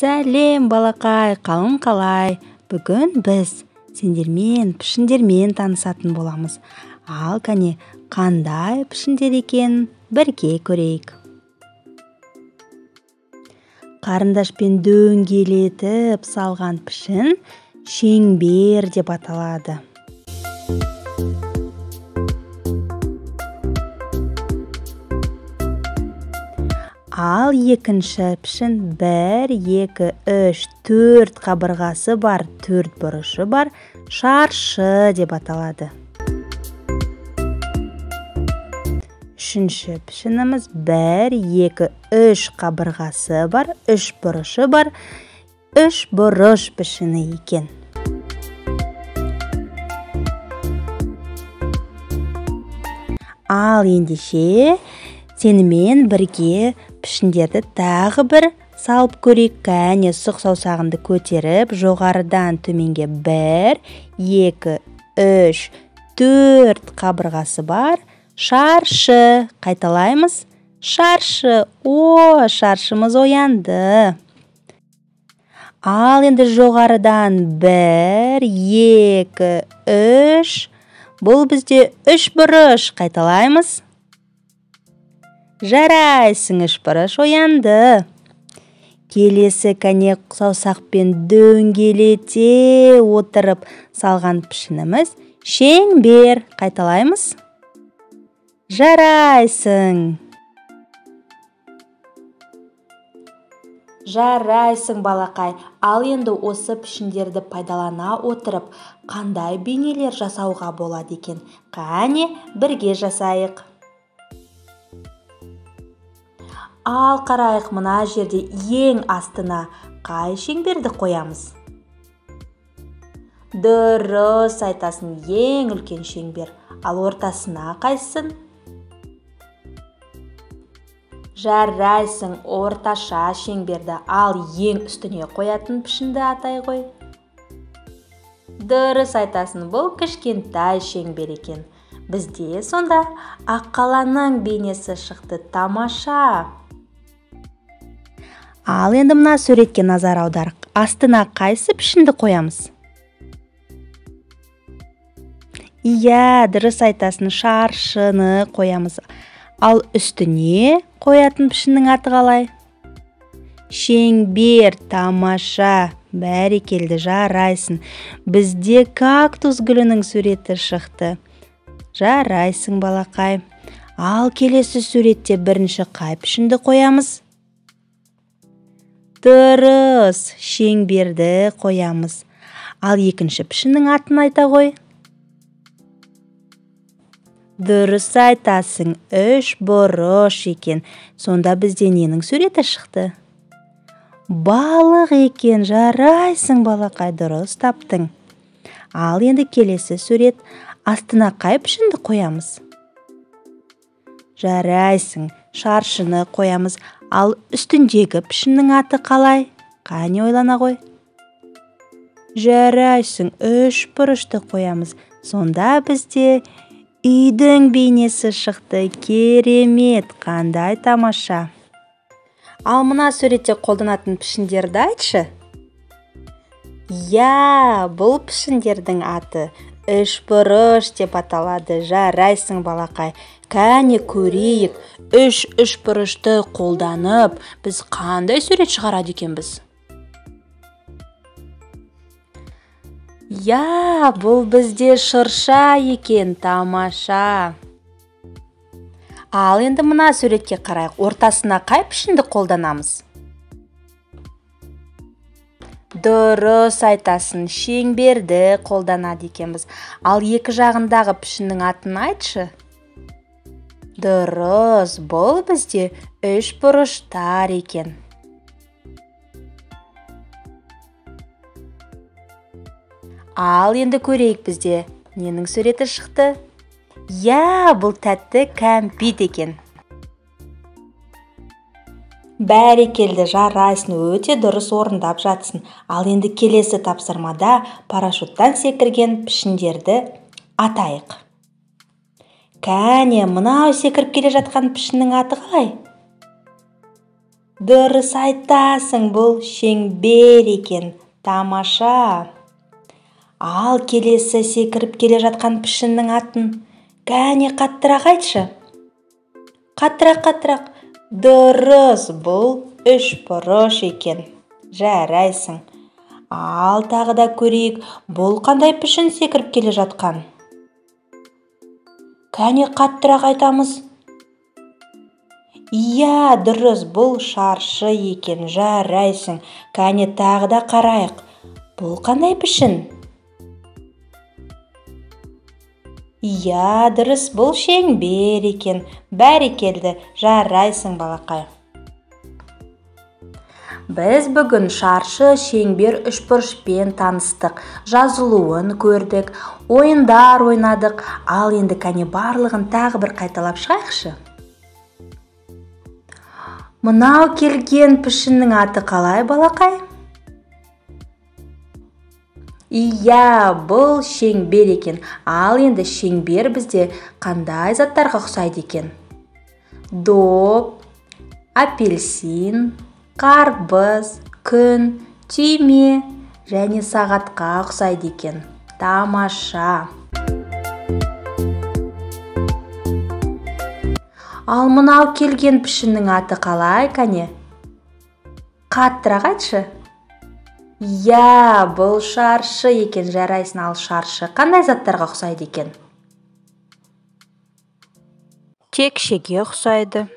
Сәлем, балақай, қалың қалай? Бүгін біз сендермен пішіндермен танысатын боламыз. Ал кәне, қандай пішіндер екен бірге көрейік. Қарындашпен дөңгелетіп салған пішін шеңбер деп аталады. Ал екінші пішін 1, 2, 3, 4 қабырғасы бар, 4 бұрышы бар шаршы деп аталады. Үшінші пішініміз 1, 2, 3 қабырғасы бар, 3 бұрышы бар, 3 бұрыш пішіні екен. Ал ендеше сенімен бірге пішіндерді тағы бір салып көрейік. Кәне, сұқ саусағыңды көтеріп, жоғарыдан төменге 1, 2, 3, 4 қабырғасы бар шаршы. Қайталаймыз. Шаршы. О, шаршымыз оянды. Ал енді жоғарыдан 1, 2, 3. Бұл бізде 3 бұрыш. Қайталаймыз. Жарайсың, үш бұрыш оянды. Келесі кәне саусақпен дөңгелете отырып салған пішініміз шеңбер. Қайталаймыз. Жарайсың. Жарайсың, балақай. Ал енді осы пішіндерді пайдалана отырып, қандай бейнелер жасауға болады екен? Қане, бірге жасайық. Ал қарайық, мына жерде ең астына қай шеңберді қоямыз? Дұрыс айтасың, ең үлкен шеңбер. Ал ортасына қайсысын? Жарайсың, орташа шеңберді. Ал ең үстіне қоятын пішінді атай ғой. Дұрыс айтасың, бұл кішкентай шеңбер екен. Бізде сонда аққаланың бейнесі шықты. Тамаша! Ал енді мына суретке назар аударық. Астына қайсы пішінді қоямыз? Иә, дұрыс айтасың, шаршыны қоямыз. Ал үстіне қоятын пішіннің аты қалай? Шеңбер. Тамаша! Бәрекелді, жарайсың. Бізде кактус гүлінің суреті шықты. Жарайсың, балақай. Ал келесі суретте бірінші қай пішінді қоямыз? Дұрыс, шеңберді қоямыз. Ал екінші пішіннің атын айта ғой. Дұрыс айтасың, үш бұрыш екен. Сонда бізде ненің суреті шықты? Балық екен. Жарайсың, балақай, дұрыс таптың. Ал енді келесі сурет. Астына қай пішінді қоямыз? Жарайсың, шаршыны қоямыз. Ал үстіндегі пішіннің аты қалай? Қане, ойлана ғой. Жарайсың, үш бұрышты қоямыз. Сонда бізде үйдің бейнесі шықты. Керемет, қандай тамаша. Ал мына суретте қолданатын пішіндерді айтшы. Иә, бұл пішіндердің аты үш бұрыш деп аталады. Жарайсың, балақай. Кәне көрейік, үш бұрышты қолданып, біз қандай сурет шығарады екенбіз? Иә, бұл бізде шырша екен. Тамаша. Ал енді мына суретке қарайық. Ортасына қай пішінді қолданамыз? Дұрыс айтасың, шеңберді қолданады екенбіз. Ал екі жағындағы пішіннің атын айтшы. Дұрыс, бұл бізде үш бұрыштар екен. Ал енді көрейік, бізде ненің суреті шықты? Иә, бұл тәтті кәмпит екен. Бәрекелді, жарайсың, өте дұрыс орындап жатсың. Ал енді келесі тапсырмада парашюттан секірген пішіндерді атайық. Кәне, мынау секіріп келе жатқан пішіннің аты қалай? Дұрыс айтасың, бұл шеңбер екен. Тамаша. Ал келесі секіріп келе жатқан пішіннің атын кәне қаттырақ айтшы. Қаттырақ, қаттырақ. Дұрыс, бұл үшбұрыш екен. Жарайсың. Ал тағы да көрейік, бұл қандай пішін секіріп келе жатқан? Кәне қаттырақ айтамыз. Иә, дұрыс, бұл шаршы екен. Жарайсың. Кәне тағы да қарайық. Бұл қандай пішін? Иә, дұрыс, бұл шеңбер екен. Бәрекелді, жарайсың, балақай. Біз бүгін шаршы, шеңбер, үшбұрышпен таныстық, жазылуын көрдік, ойындар ойнадық. Ал енді кәне барлығын тағы бір қайталап шығайықшы. Мынау келген пішіннің аты қалай, балақай? Иә, бұл шеңбер екен. Ал енді шеңбер бізде қандай заттарға ұқсайды екен? Доп, апельсин, қарбыз, күн, түйме және сағатқа ұқсайды екен. Тамаша. Ал мынау келген пішіннің аты қалай, кәне? Қаттырақ айтшы. Иә, бұл шаршы екен. Жарайсың. Ал шаршы қандай заттарға ұқсайды екен? Текшеге ұқсайды.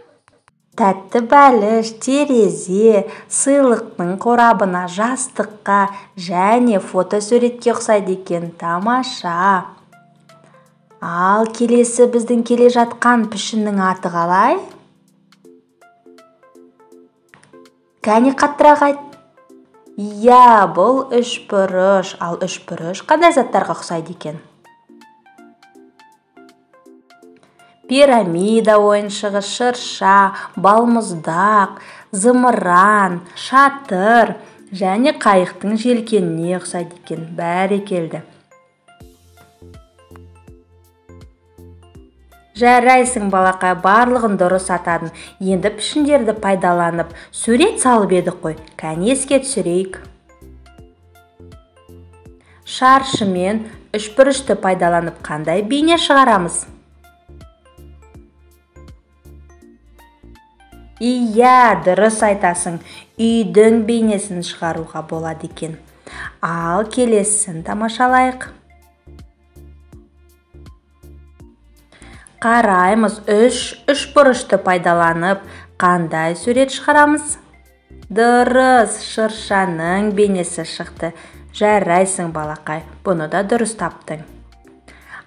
Тәтті бәліш, терезе, сыйлықтың қорабына, жастыққа және фотосуретке ұқсайды екен. Тамаша. Ал келесі біздің келе жатқан пішіннің аты қалай? Кәне қаттырақ айт. Иә, бұл үшбұрыш. Ал үшбұрыш қандай заттарға ұқсайды екен? Пирамида ойыншығы, шырша, балмұздақ, зымыран, шатыр және қайықтың желкеніне ұқсайды екен. Бәрекелді. Жарайсың, балақай, барлығын дұрыс атадың. Енді пішіндерді пайдаланып, сурет салып едік қой. Кәне еске түсірейік. Шаршы мен үшбұрышты пайдаланып қандай бейне шығарамыз? Иә, дұрыс айтасың. Үйдің бейнесін шығаруға болады екен. Ал келесін тамашалайық. Қараймыз, үшбұрышты пайдаланып қандай сурет шығарамыз? Дұрыс, шыршаның бейнесі шықты. Жарайсың, балақай, бұны да дұрыс таптың.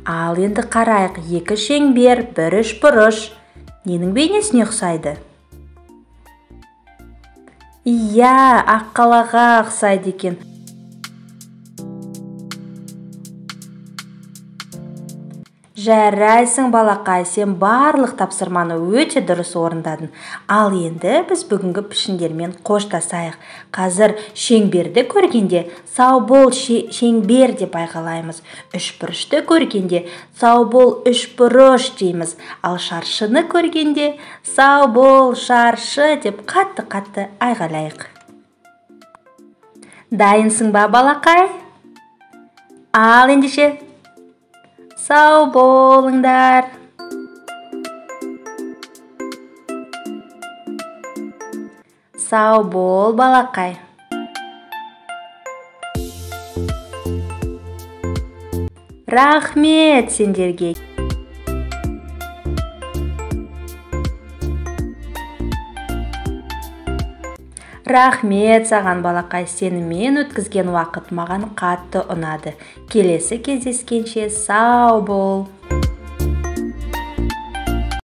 Ал енді қарайық, екі шеңбер, бір үшбұрыш. Ненің бейнесіне ұқсайды? Иә, аққалаға ұқсайды екен. Жарайсың, балақай, сен барлық тапсырманы өте дұрыс орындадың. Ал енді біз бүгінгі пішіндермен қоштасайық. Қазір шеңберді көргенде сау бол шеңбер деп айқайлаймыз. Үшбұрышты көргенде сау бол үшбұрыш дейміз. Ал шаршыны көргенде сау бол шаршы деп қатты-қатты айғайлайық. Дайынсың ба, балақай? Ал ендеше сау болыңдар. Сау бол, балақай. Рахмет сендерге. Рахмет саған, балақай, сенімен өткізген уақыт маған қатты ұнады. Келесі кездескенше сау бол.